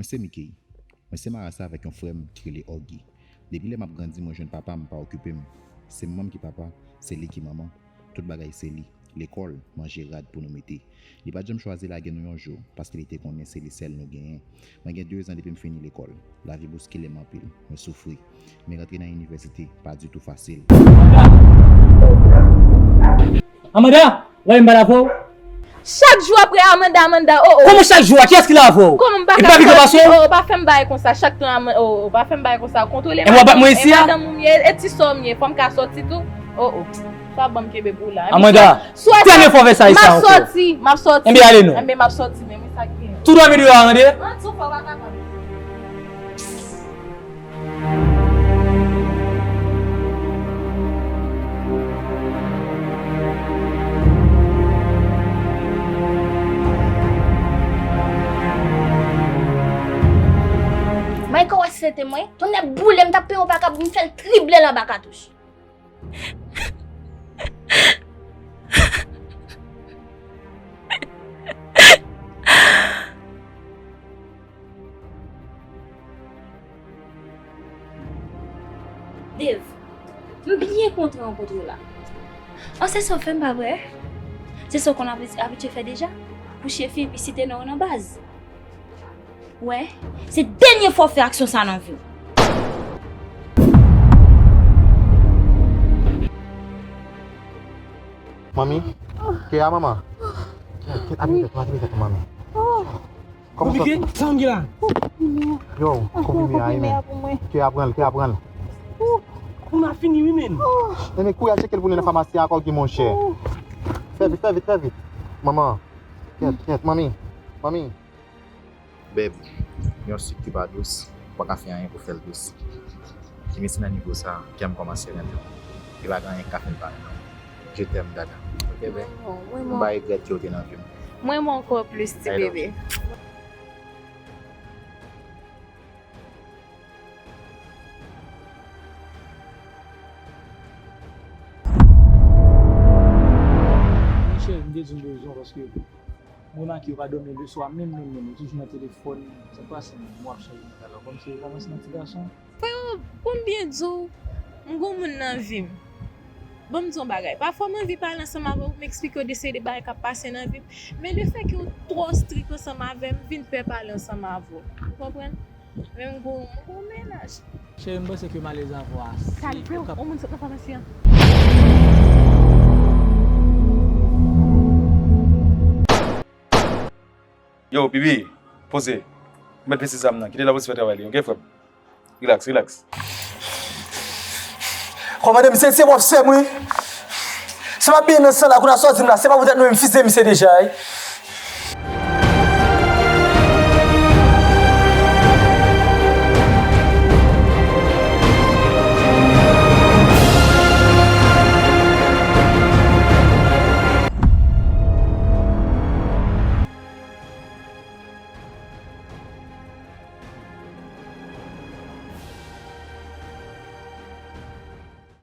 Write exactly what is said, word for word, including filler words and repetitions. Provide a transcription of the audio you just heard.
Mwen se Mickey. Mwen se marasa avèk yon frè m ki rele Oggy. Depi lè m ap grandi, mwen jwenn papa m pa okipe m. Se manman m ki papa, se li ki manman. Tout bagay se li. Lekòl, manje, rad pou nou mete. Li pa t janm chwazi lage nou yon jou, paske li te konnen se li sèl nou genyen. Mwen gen de zan depi m fini lekòl. Lavi bouskile m anpil. Mwen soufri. Men rantre nan inivèsite pa ditou fasil. Amanda! Wè m pa la fò. Chak jou apre Amanda, Amanda, oh, oh. Kòman chak jou a? Kiyès ki la avè w? Kòman m pa ka sòti? Oh, oh, pa fè m bagay konsa. Chak tan, Ama-, oh, oh, pa fè m bagay konsa. Kontwole madanm ou. E w ap bat mwen isi a? E madanm ou m ye, e ti sè w m ye. Fò m ka sòti tou. Oh, oh. Sa ban m kenbe pou w la. Amanda, dènye fwa w fè sa isi a ankò. M ap sòti, m ap sòti. Enben ale non. Enben m ap sòti, men wi sa k gen. Tou dòmi deyò a, André. An, tou fò w pa kapab. Michael wè si se te mwen, tonnè boule m t ap peye w pa kab, m fè l trible l anba katouch. Dave, m byen kontan rankontre w la. An, se sa w fè m, pa vre? Se sa w konn abi-, abitye fè deja? Kouche fi epi site non w nan baz. Wè, se dènye fwa w fè aksyon sa nan vi w. Manmi, kè a manman. Kè, kè, apiye tèt, apiye tèt, manmi. Kòman sa? Konplike? Sa m gen la? Yo, konprime a, men. Kè a pran l, kè a pran l. Ou nan fini wi, men. Enben, kouri al tcheke l pou nou nan famasi a, ankò gen monchè. Fè vit, fè vit, fè vit. Manman. Kèt, kèt, manmi. Manmi. Bèb, yon sik ki pa dous, ou pa ka fè anyen pou fè l dous. Jimmy, se nan nivo sa, kè m kòmanse renmen w. E pa gen anyen k ka fè l pa renmen w. Je t'aime, dada. Ok, bèb? M pa regrèt ke w te nan vi m. Mwen renmen w ankò plis, ti bebe. Monchè, m te di w bezwen paske Mwen make yo pa dòmi leswa menm, menm, menm, yo toujou nan telefòn, sa k pase menm, mwen ap sonje nou talè, kòmsi yo kòmanse nan ti gason. Freo, pou m byen di w, m gon moun nan vi m. Ban m di w yon bagay, pafwa m anvi pale ansanm avè w, pou m eksplike w de seri de bagay k ap pase nan vi m, men lefètke w twò strik ansanm avè m, m vin pè pale ansanm avè w. Ou konprann? Men m gon, m gon mennaj. Cheri, m panse ke malèz avè w ase. Kalme w, yon moun sot nan famasi an. Yo, Bibi, poze. Mèt vesti zam nan, kite la polis fè travay li, ok, frè m? Relax, relax. Kòmandè, misye se pwòp sè m, wi. Se pa byen nan san la, kounye a sa w di m la, se pa poutèt nou menm fizye misye deja, wi.